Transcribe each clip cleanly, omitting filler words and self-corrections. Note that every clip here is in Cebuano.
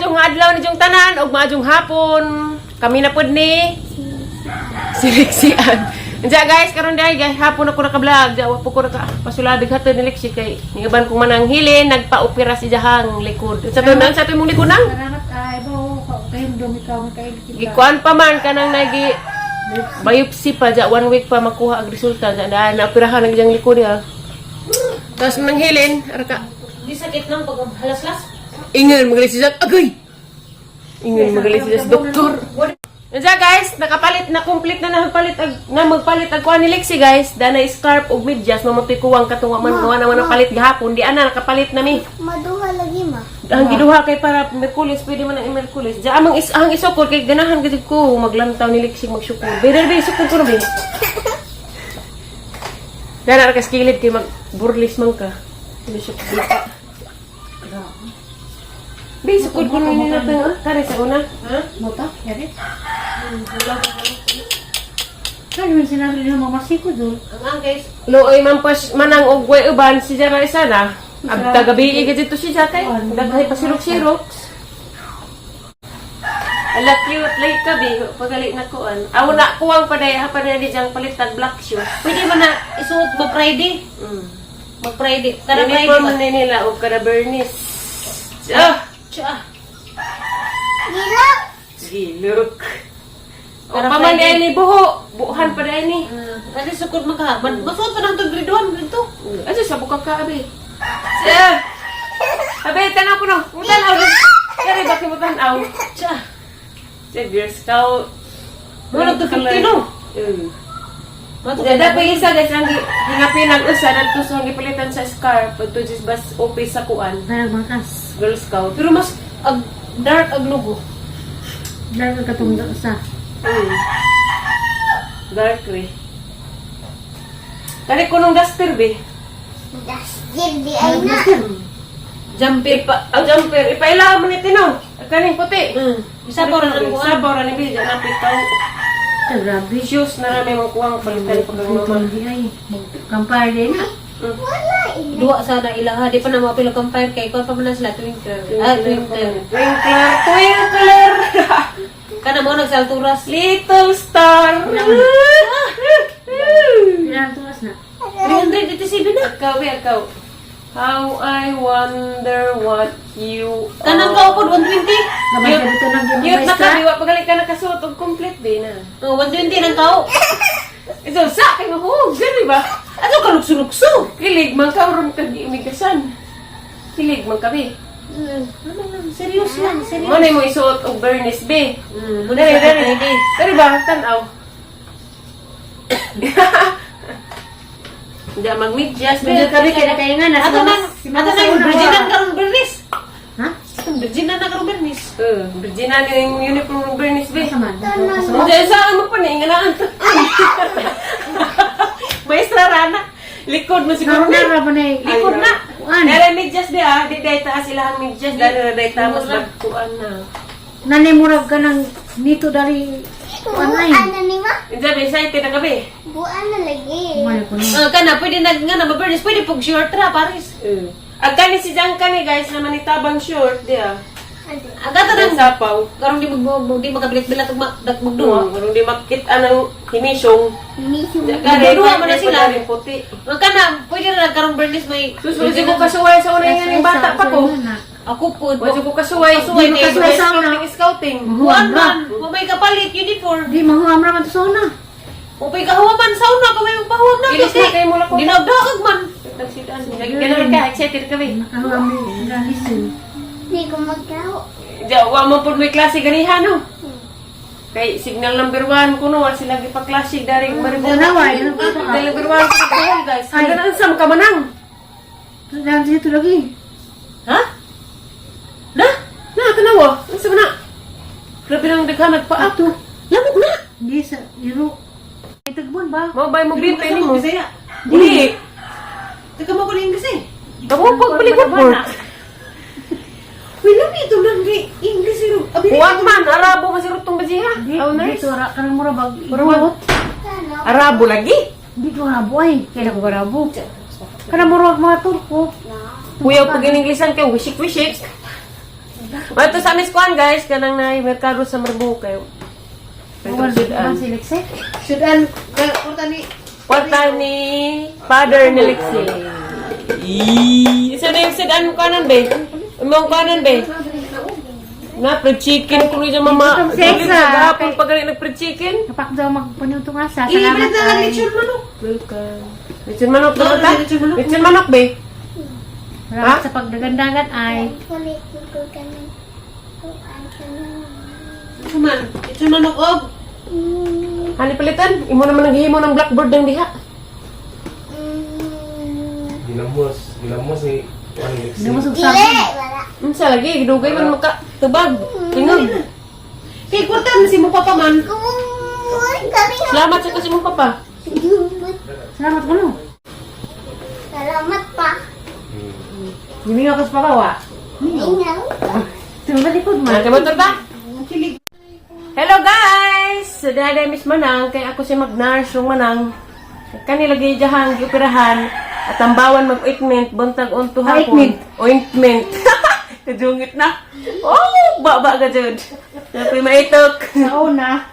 Maayong adlaw ni jong tanan ug maayong hapon. Kami na pud ni Siliksian. Unsa guys, karon dai guys, hapon ako naka-vlog. Diya wa po ko naka pasuladig hatod ni Lexi kay niuban kong manang hilin, nagpa-opera si jahang likod. Unsa to nang sa to imong likod nang? Salamat ay bo kayo dumi ka kayo kita. Gikuan pa man kanang nagi biopsy pa ja one week pa makuha ang resulta ja na naoperahan ang iyang likod ya. Tapos nang hilin, ara ka. Di sakit nang pag halaslas. Ingon magaling si Jack. Agay! Ingon magaling si Jack, doktor. Unsa guys, nakapalit na complete na nagpalit ag na magpalit ag kuan ni Lexi guys. Dana scarf ug medyas mamatoy kuwang katong wa man kuha naman ang palit gahapon. Di ana nakapalit na mi. Maduha lagi ma. Ang giduha kay para Merkulis, pwede man ang Merkulis. Diya amang is ang isukol kay ganahan gid ko maglantaw ni Lexi magsukol. Better be sukol ko na be. Dana ra kas kilid kay magburlis man ka. Hindi siya pa. Be, sukod ko na nila ito. Kare sa una. Ha? Mota, yari. Kaya man sinabi nila mga masiko doon. Ang ang guys, Looy man pas manang og way uban si Jara isa na. Abta gabi gid dito si Jakay. Daghay pa sirok-sirok. Ala cute like ka bi pagali na kuan. Aw na kuwang pa day ha pa day di jang palit tag black shoes. Pwede man na isuot mag Friday. Mag Friday. Kada Friday Uniform ba? ni nila og kada Bernice. Ah, Tsa. Gila! Gilok. O Kada paman Friday. ni buho, buhan pa day ni. Kasi sukod man ka. Masuot pa nang itong grade 1, grade 2. Asa sa buka ka abi. Siya. Abi tanaw ko no. Mutanaw. Kare bakit mo tanaw? Tsa. Sa Girl Scout. Wala to 50 no. Mato Dada pa isa guys ang hingapin ang usa dadto sa gipalitan sa scarf pagto just bas office sa kuan. Parang bakas. Girl Scout. Pero mas ag dark ag logo. Dark ang katong sa. Dark re. Kani kunong duster be. Dasjil di ay na. Jumper. Ipa, ang jumper ipaila mo ni tino. Kaning puti. Isa pa rin ang kuan. Sa ra ni be napit tao. Sa grabe. Shoes na rami mong kuwang palitan pag ang mama. Hindi ay. Magkampay din na. Wala ina. Duwa sana ilaha. Di pa na mapilo campfire kay kuan pa man na sila twinkle. Ah, twinkle. Twinkler, twinkler. Kana mo nagsalturas. Little star. Ilang tuwas na. 387 na. Ikaw, be, ikaw. How I wonder what you are. Kanang kaupod 120. Gabay ka dito ng Cute na maestra. ka, wa pagali ka nakasuot og complete be na. Oh, 120 nang kao. Ito, sa kay mahug, gani ba? Ano ka lukso-lukso? Kilig man ka ron kag imigasan. Kilig man ka be. Ano lang, serious lang, serious. Mo na mo isuot og Bernice be. Muna Dali, sa dali. Friday. Dali ba, tanaw. Hindi magmedyas. Medyo kabi kaya kayo nga. Nasa Ato na, si mama ato sa na, una. Virginia karon Bernice. Ha? Virginia na karon Bernice. Virginia ni yung uniform ng Bernice be. Asa man? Hindi, saan mo pa ni? Inganaan to. Maestra Rana. Likod mo siguro Naroon na. na ra ba na eh. Likod na. Kuan. Dali medyas di ah. Di dahil taas sila ang medyas. Dali na dahil taas magkuan na. Nanay murag ka ng nito dari kuan ay. Buan na ni ma. Hindi, may excited na gabi. Buan na lagi. Wala ko na. Ah, kana pwede nag nga na ma-Bernice, pwede pug short ra Paris. Ang kani si Jang kani guys na manitabang short di ah. Agata Ang nang sapaw. karon di mag di makabilit-bilat og dag magduwa. Karong di makita ng himisyong. Mismo. Magduwa man na sila. Rin puti. Ang kana pwede ra karong Bernice may Sus, wala ko kasuway sa una nga ning bata pa ko. Ako po. Wala ko kasuway. Kasuway, Di kay makasuway sa una. scouting, scouting. Kuan Mahuam ra. man, wa may kapalit uniform. Di mahuam ra man to sa una. Wa may kahuwaman sa una pa may magpahuwam na Ilis na kayo mula ko. Dinagdaag man. Ganun ka, excited kami. Nakahuam ni Ralisin. Di ko magkao. Diya, wa mo po may klase ganiha, no? Kay signal number 1 kuno, wa sila gipa-klase dari Mariboka. Tanawa, yun ang papa. Signal number 1 kuno, guys. Ay. Ay, ganun sa kamanang. Dahan dito lagi. Ha? Na? Na, tanawa. Unsa man na? Grabe nang daghan nagpa-up. Lamok na. Di sa iro. Itagbon ba? Mao bay mo BP nimo. Bisaya. Dili. Teka mo ko na English eh. Kamo pag balik report. Uy, lami ito lang di English iro. Abi Huwag man, Arabo man si Rutong Bajiha. Di, Oh, nurse. dito ra kanang mura bag. Mura Ano? Arabo lagi. Di ko rabo ay. Kaya ko rabo. Kanang mura mga Turko. Kuya pag ininglisan kay wisik-wisik. Mato sa amis kuan guys, kanang naay merkado sa Marinduque kayo. Wan si Lexi. Sudan, kwarta ni Kwarta ni father ni Lexi. Isa na yung sudan kanan be. Imong kanan be. Na fried chicken ko niya mama. Itong sex, Dili ah. sa gahapon pag ganit nag fried chicken. Napakdaw magpanuto nga sa. Ibalit Salamat na lang ay. lechon manok. Welcome. Lechon manok na ta? Lechon manok. Lechon manok be. Salamat sa pagdagandagan ay. Kulit ko ganun. Kuan ka na. Kuman, lechon manok og. Hani palitan, imo naman naghihimo ng blackboard ng diha. Ginamos, ginamos ni Juan Lexi. Hindi mo Dili, sugsabi. wala. Unsa lagi gidugay man maka tubag. Tingog. Kay kwarta ni si mo papa man. Kumumoy kami. Salamat sa kasi mong papa. Salamat ko no. Salamat pa. Gimingaw ka sa pabawa. Ingaw. Tumalikod man. Mga motor ba? Hello guys! So dahil Miss Manang, kay ako si Magnars yung Manang. Kanila gijahang gioperahan at tambawan mag-ointment buntag unto hapon. Ointment. Ointment. Kajungit na. Oh, baba ka jud. Napoy maitok. Sa una.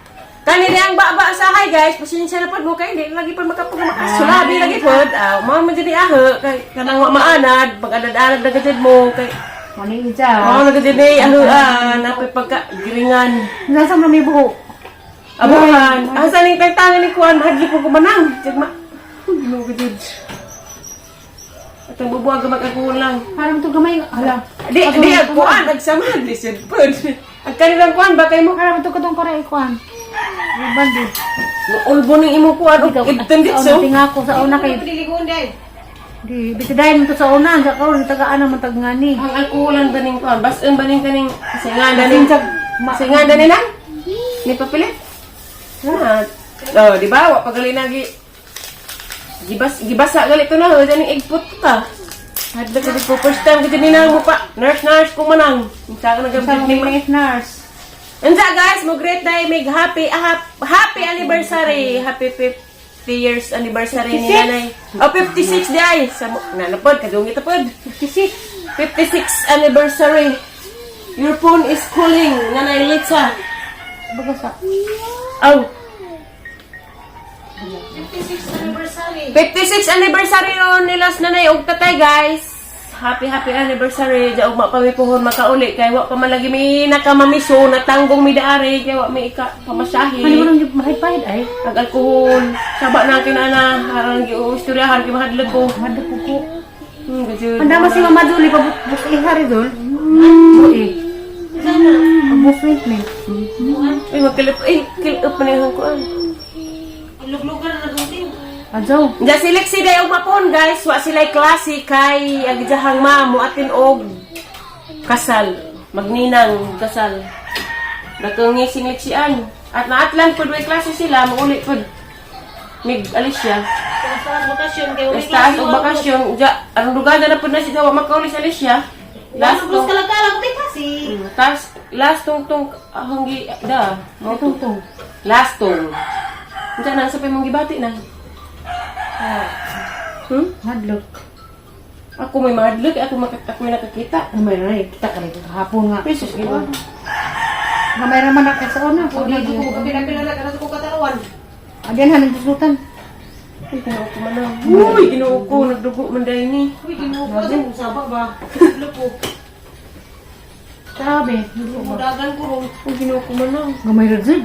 Kani ang baba sa hi guys, pasensya na pod mo kay hindi lagi pod makapag-makasulabi lagi pod. Ah, mao man jud ni aho kay kanang wa maanad, pag anad-anad na gud mo kay Mani ija. mao na gud ni aho ah, napoy pagka giringan. Nasa mo may buhok. Abuhan. Asa ning tagtangan ni Kuan, mahadli po kumanang. Tiyag ma. Ginoo ko jud. At ang bubuag mag-alkohol lang. Parang to gamay. Hala. Di, di, ang kuan, nagsamad. Di, sad pod. Ang kanilang kuan, ba kayo mo? Parang to katong para ikuan. Bandit. Ulbo ng imo kuan, o ibtan Sa dit so. una tinga ko sa una kay Diliguan day. di bitidayon to sa una sa karon tagaan naman tag ngani. Ang alkoholan ba ning kuan? Basin ba ning kaning singa ning singa ning nang? Ni papilit? Na. Oh, di ba? Wa pagali na gi gibas gibasa gali to na oh, ning igput ta. Hadlok ka po first time gid ni nang mo pa. Nurse nurse ko manang. Unsa ka Sa nagabit ni mga nurse. Unsa guys, mo great day mig happy ah, happy anniversary. Happy 50 years anniversary ni 56? nanay. Oh, 56 di ay. Sa mo- na napod kadungit na pod. 56. 56 anniversary. Your phone is calling, Nanay Litsa. Baga sa Oh, 56 anniversary. 56 anniversary ron nila sa nanay og tatay, guys. Happy happy anniversary. Diya ugma pa mi puhon makauli kay wa pa man lagi mi nakamamiso natanggong mi daari kay wa mi ika Ano pamasahe. mo nang mahid-pahid ay? Ag alkohol. Saba na kinana harang gi istoryahan kay mahadlok ko. Madto ko ko. Gajud. Andama si Mama Julie pa buk ihari dol. Buhi. Pabuk me. Ay magkilip ay kilip pa ni ang kuan. Iluglugan na nagungting. Adjaw. Diya si Lexi day og mapon guys, wa sila klase kay ang gijahang ma mo atin og kasal, magninang kasal. Nakangising Lexian. At naatlan pud way klase sila, mauli pud mig Alicia. Taas bakasyon kay uli Taas og bakasyon, ja arong lugada na pud na siya wa makauli sa Alicia. Last Last ko tong kalakalang te kasi. tas last tong tong hanggi da, mo Itong tong. last tong. Unsa na sa pa imong gibati na? Madlok. Ako may mahadlok, ako ako may nakakita. Ano may ray, kita ka rin kahapon nga. Pesos gid. Gamay raman na kay sa una. O di ko kapila-pila na kana ko katarawan. Adiyan hanin tuslutan. Uy, ginoo ko man ang. Uy, ginoo ko, nagdugo man dahil ni. Uy, ginoo ko sa saba ba. Lupo. Grabe. Dugo ba? Mudagan ko ron. Uy, ginoo ko man ang. Gamay ra jud.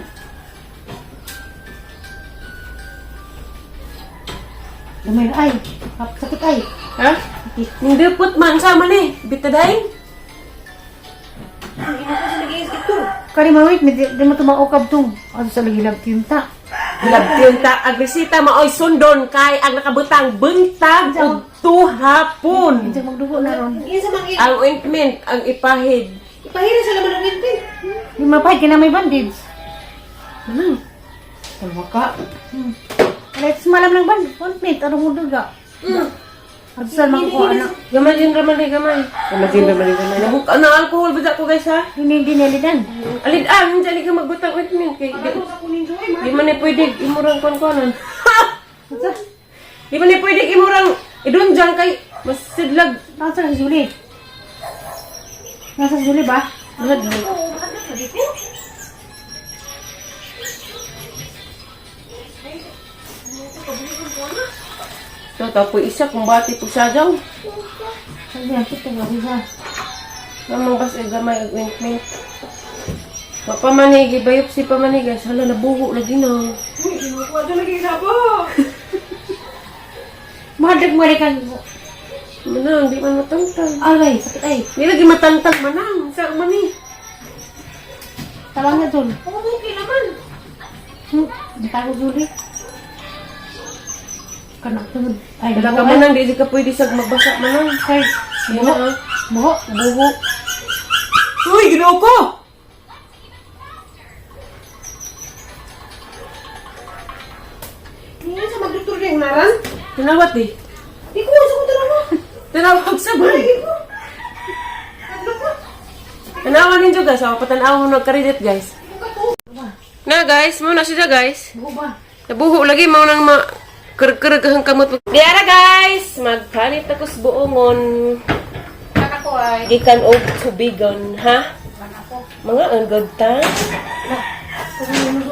Gamay ra ay. Sakit ay. Ha? Nindupot man sa man eh. Bitadain. Ginoo ko sa nag-inspektor. Kani mawit, di mo tumaokab tong. Ato sa lagi lab ta. Labtin ta, agresita maoy sundon kay ang nakabutang buntag ug tuhapon. Hindi magdugo na ron. Insa man Ang ointment, ang ipahid. Ipahiri sa laman ng ngipin. Di mapahid ka na may bandage. Manang, Kalwa ka. Let's malam lang ban. 1 minute. Ano mo duga? Ato sa makuha na. Gamay din raman ni gamay. Gamay din raman ni gamay. Nabuka na alcohol ba ko guys ha? Hindi, hindi nilidan. Alid-an, dyan ka magbutang ointment kay di man ni pwede imurang kon-konon. Di man ni pwede imurang idunjang kay masidlag. Nasa si Julie. Nasa suli ba? Mahadlok. Ito, tapoy isa, kumbati po siya daw. Sabi ang kita ba siya. Mamang bas ay gamay ag ointment. Papamanigi, biopsy pamanigi guys. Hala, nabuho lagi na. Mahadlok mo rin kang Manang, di man matangtang. aray, sakit ay. Di lagi matangtang, manang. Sa mani. Tabang na dun. Okay naman. Di tago duli. Kanak tungod. Ay, Wala ka manang, di ka pwede sa magbasa manang. Ay, Buho. buho. Buho. Uy, ginoo ko! Hindi sa magdoktor yung naran. Tinawat eh. Di ko sa kong tanawa. Tinawag sa ba? Tanawan ninyo guys, ako patanaw mo nagkaredit guys. Na guys, muna siya guys. Buho ba? Nabuho lagi mao nang ma kerker kahang kamot. Diara guys, magpalit ako sa buongon. Ako ay. Gikan og tubigon, ha? Mga ang good ta.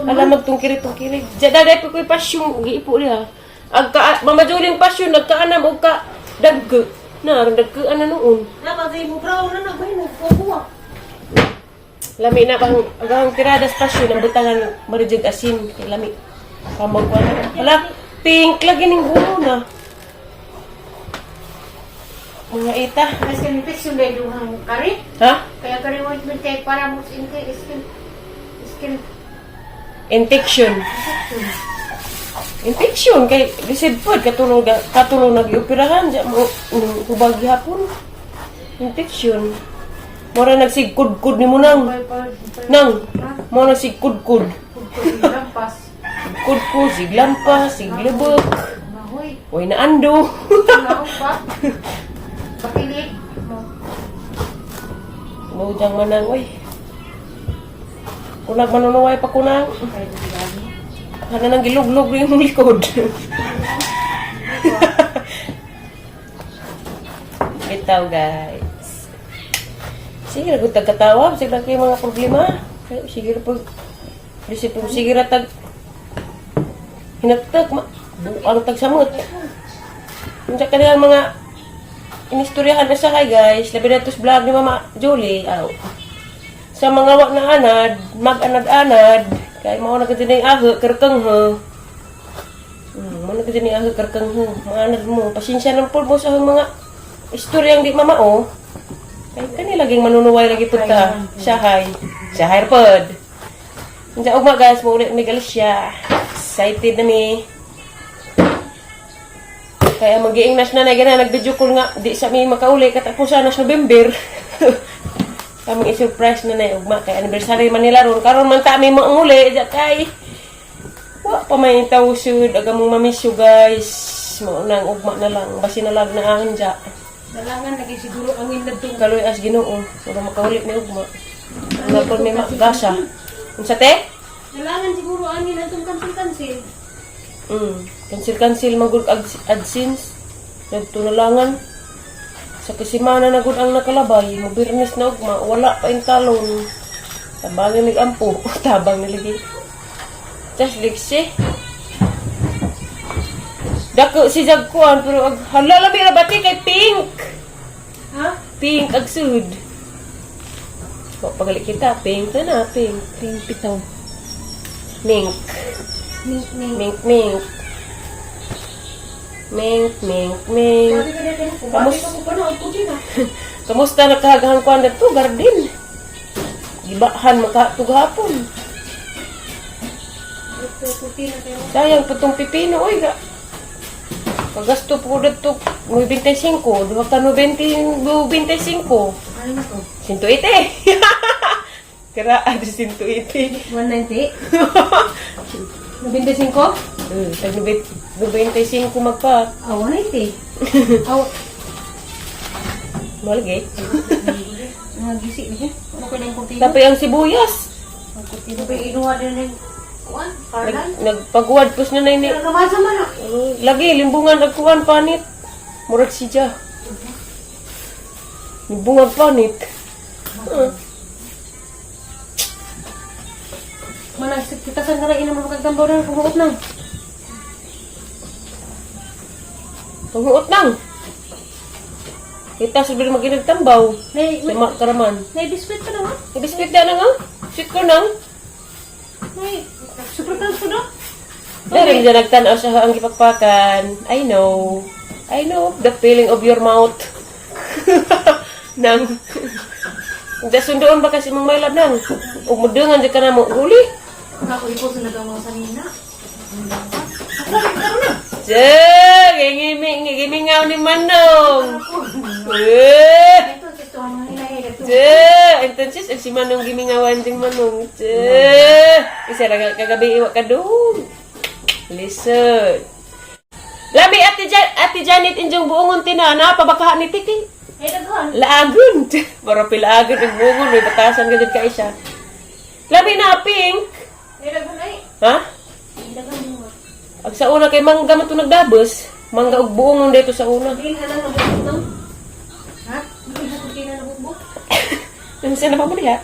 Ala magtungkiri-tungkiri. Diya daday pa ko'y pasyon giipo niya. Ag ka Mama Julie pasyon nagkaanam og ka dagko. Na aron dagkoan na noon. Na pag mo brown na na bay mo kuha. Lami na pang ang tiradas pasyon ang butangan marijig asin kay lami. Kamag wala. Hala, pink lagi ning buho na. Mga ita. Kasi infection dahil duhang kari. Ha? Kaya kari ointment kay para mo skin skin skin Infection. Infection kay lisod pod katulong katulong nag-operahan diya mo hubag gihapon. Infection. Mora nagsigkudkud nimo nang. Nang. Mo nagsigkudkud. Lampas. Kudkud, siglampas, siglibok. Mahoy. Uy na ando. Naong pa. Bakilit. Lujang manang, uy. Kunag manunuway pa kunang. Hana nang giluglog yung likod. Bitaw, guys. Sige ra gud tagkatawa, sige ra kay mga problema. Sige ra pag bisip sige ra tag hinagtag ma buang tag samot. Unsa kanilang mga inistoryahan na sa kay guys, labi na tos vlog ni Mama Julie. Aw. Sa mga wa na anad, mag-anad-anad, kay mao na gud ni aho kerkeng ho. Mao na gud ni aho kerkeng ho. Maanad mo, pasensya nang pud mo sa akong mga istoryang di mamao. Kay kani laging manunuway lagi pud ta. Sahay. Sahay ra pod. Unsa ugma guys, mo ulit mi Galicia. Excited na mi. Kaya magiing nas na gana nag-video call nga di sa mi makauli katapusan nas November. Kaming i-surprise na na ugma kay anniversary man nila ron karon man ta mi maanguli di kay wa pa may tawsud aga mong mamiss you guys. Mao nang ugma na lang basi na lang na ang dya. Dalangan lagi siguro angin na to. Kaloy as Ginoo wala makauli ni ugma. Wala pud may magasa. Unsa te? Dalangan siguro angin atong kansil-kansil. Cancel cancel magud ag AdSense. Nagtunalangan. Sa kisimana na gud ang nakalabay, mobirnes na ugma, wala pa yung talon. Tabangin mig ampo, tabang niligi. Tas liksi. Dako si Jagkuan pero ag hala labi ra bati kay pink. Ha? Pink ag sud. Wa pagali kita, pink na na, pink. Pink pitaw. Mink. Mink mink. Mink, mink. Mink, mink, mink. Kamus Kamusta nakahagahan ko ang to garden? Gibahan makatughapon. Sayang putong pipino oy ga. Pagasto po dito 95, duha ka 90, 25. Ano na to? 180. Kira ad 180. 190? 95? Tag 95 magpa. Ah, 190. Aw, Malgay. nagisi na siya. Ano ko na yung kurtina? Tapos ang sibuyas. Ang kurtina pa yung inuha din ng kuan, karnal. Nagpaguwad pos na na ini. Pero namasa man ah. Lagi, limbungan agkuan panit. Murag siya. Limbungan panit. Manang kitasan ka na ina mo magtambaw na kumuot nang. Paghuot nang. Kita sabi mo ginagtambaw. Nay, Lima karaman. nay biskwit pa naman. May biskwit na nga. Sweet ko nang. Nay, super close ko do. Dari dyan nagtanaw siya ang gipakpakan. I know. I know the feeling of your mouth. Nang. Da sundoon ba kasi mong mailab nang? Ug mudengan di ka na mo huli. Ako ipo sa nagawa sa nina. Tse, gimingaw ni Manong. Eh! Ito, ito, ang hinahirap. Tse, entonces ang si Manong gimingawan ding Manong. Tse, isa ra kagabi iwa ka dong. Listen. Labi Ate Janet injong buongon tina na pabakahan ni Tiki. Ay, daghan. Laagon. Para pilaagon ang buongon may batasan ka jud kay siya. Labi na pink. Ay, daghan ay. Ha? Ay, daghan mo. Ag sa una kay mangga man to nagdabos. Mangga og buongon dito sa una. Dili na lang nabukot nang. Ha? Dili na kung na nabukbok. Ano na pa mo diha?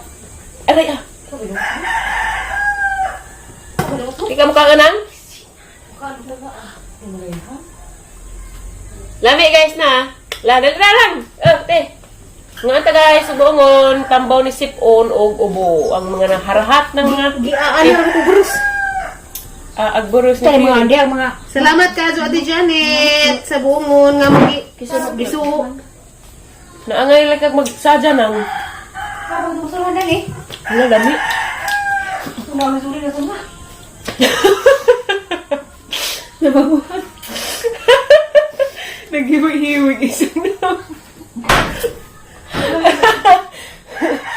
Aray ah. Di ka mukha ka nang? Lami guys na. La dali na lang. Oh, te. Nga ta guys, buongon, tambaw ni sipon og ubo ang mga naharahat ng mga Giaan na ko brus. Agboros ni Tayo mga Pili. andi ang mga Salamat ka Ate Janet sa buongon nga magi gisu. Naangay lang kag magsadya nang. Parang gusto na eh. Wala lami. Una suli na suma. Nabaguhan. Naghiwig-hiwig isa na.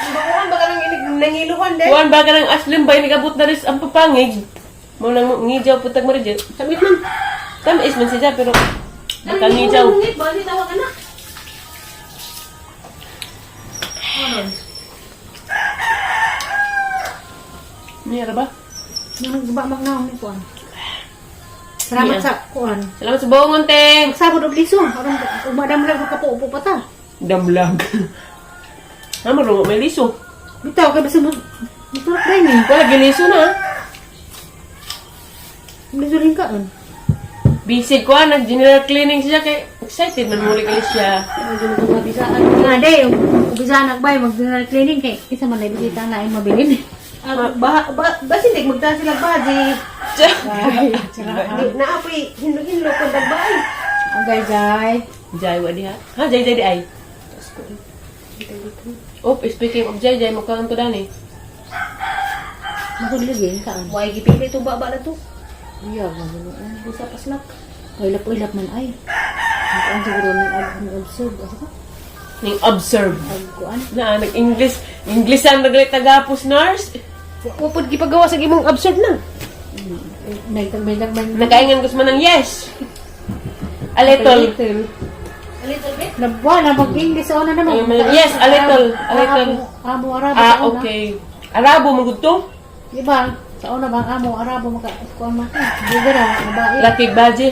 Baguhan baka nang inig nangiluhan din. Kuan ba ka ng aslim ba inigabot na rin ang papangig? Mo nang ngijaw putag maridyo. Samit man. Tamis man siya pero baka ngijaw. Nangit ba ni tawag ana? Niyara ba? Nang ba magnaon ni kuan. Salamat Niya. sa kuan. Salamat sa buongon, te. Magsabot og liso. Aron umadam lang ko kapo pa ta. Damlag. Ha, marunong may liso. Bitaw kay basta mo. Bitaw kay ni. Wala, giliso na. Liso rin ka. Busy ko, ah, nag-general cleaning siya kay excited man muli kay siya. Nga day, umpisa na bay mag general cleaning kay isa man na bisita na ay mabilin. Ah, ba ba basin dig magta sila ba di di na apoy hinlo-hinlo kon dagbay. Ang gay jay. Jai, wa diha. Ha, jai, jai, di ay. Oh, speaking of jai, jai, mukhang to dani. Mahulog ka. Way gipili to baba na to. Iya, magulo. Usa paslak. Ilap-ilap man ay. Ang siguro ni ang observe asa ka? Ning observe. Ag kuan. Na, nag-English. English ang naglit tagapos, nurse. Wa pud gipagawa sa imong absurd na. Nagtagmay-tagmay. Nakaingan ko sa manang yes. A little. A little bit. Nabwa na mag-English sa una naman. Yes, a little, a little. Amo, amo Arabo Ah, sa una. okay. Arabo, magud to. Di ba? Sa una bang amo Arabo maka kuan man. Buga na babae. Lucky baji.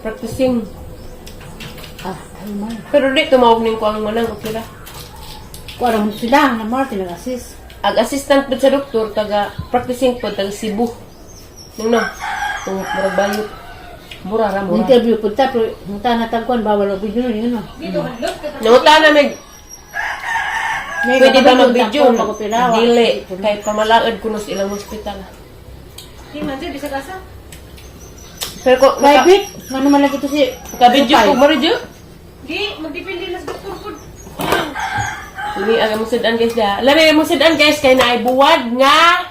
Practicing. Ah, ay man. Pero di, tumawag ning ko ang manang. Okay ra. Kuan mo sila na Martin nag-assist. Ag assistant po sa doktor, taga practicing po, taga Cebu. Nung no, tung murag bayot. Mura ra, mura. Interview pud ta pero muta na tagkuan bawal og video ni ano. Dito hadlok ka. Nanguta na may, Nay, pwede ba kapag mag-video? pagkupirawa. Dili, kay pamalaod kuno sa ilang hospital. Di man jud bisag asa. Pero ko, maka, Private, ngano man lagi to si ka-video ko, maridyo. Di magdepende na sa doktor pud. Ini ang mong sudan guys da. Lami mong sudan guys kay naay buwad nga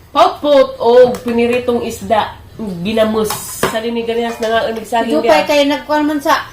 potpot o piniritong isda ginamos. Sa ni ganihas na nga Si unig saging Jupay diha. kay nagkuan man sa